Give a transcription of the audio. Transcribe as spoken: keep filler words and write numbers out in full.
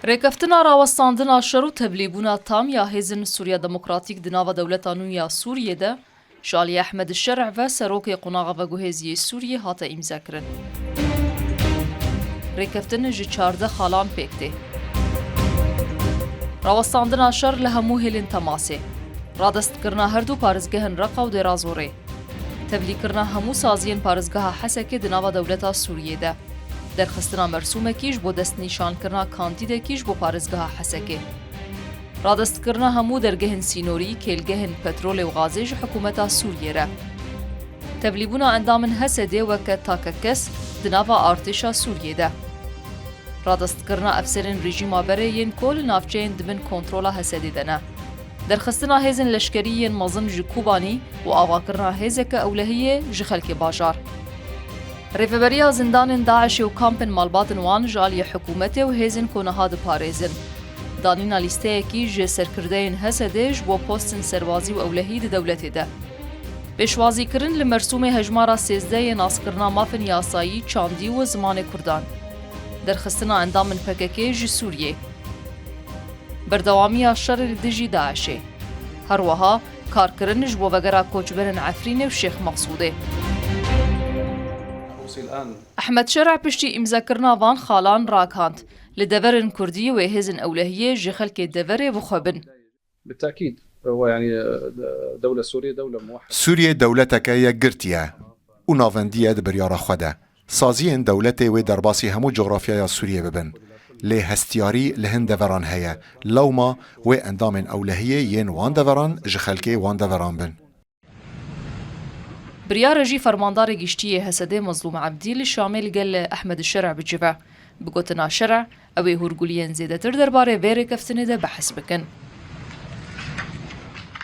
Rêkeftina rawestandina şer û tevlîbûna tam ya hêzên Sûriya Demokratîk di nava dewleta nû ya Sûriyê de ji aliyê Ehmed Şerh ve serokê Qonaxa Veguhêziyê Sûriyê hate îmzekirin. Rêkeftin ji çardeh xalan pêk tê. Rawestandina şer li hemû hêlên temasê. Radestkirina her du parêzgehên Reqa û Dêra Zorê. Tevlîkirina hemû saziyên parêzgeha Hesekê di nava dewleta Sûriyê de. Derxistina mersûmekî ji bo destnîşankirina kandîdekî ji bo parêzgeha Hesekê. Radestkirina hemû dergehên sînorî, kêlgehên petrolê û gazê ji hikûmeta Sûriyê re. Tevlîbûna endamên Hesedê weke takekes di nava artêşa Sûriyê de. Radestkirina efserên rejîma berê yên ku li navçeyên di bin kontrola Hesedê de ne. Derxistina hêzên leşkerî yên mezin ji Kobanî û avakirina hêzeke ewlehiyê ji xelkê bajar. Rêveberiya zindanên DAIŞê û kampên malbatên wan ji aliyê hikûmetê û hêzên ku niha diparêzin. Danîna lîsteyekî ji serkirdeyên Hesedê ji bo postên serbazî û ewlehî di dewletê de. Pêşwazîkirin li mersûmê hejmara sêzdeh yê naskirina mafên yasayî, çandî û zimanê kurdan. Derxistina endamên P K K ji Sûriyê. Berdewamiya şerê li dijî DAIŞê. Her wiha karkirin ji bo vegera koçberên Efrînê û Şêx Meqsûdê. Ehmed Şerh piştî îmzekirina van xalan ragihand, li deverên kurdî wê hêzên ewlehiyê ji xelkê deverê bixwebin. بالتأكيد هو يعني دولة سورية دولة موحدة. Sûriyê dewleteke yekgirtî ye û navendî ye di biryara xwe de. Saziyên dewletê wê derbasî hemû cografyaya Sûriyê bibin. Lê hestiyarî li hin deveran heye. Lewma wê endamên ewlehiyê yên wan deveran ji xelkê wan deveran bin. Biryare jî Fermandarê Giştî yê Hesedê Mezlûm Ebdî li Şamê li gel Ehmed Şerh bicive. Bi gotina Şerh, ew ê hûrguliyên zêdetir derbarê vê rêkeftinê de behs bikin.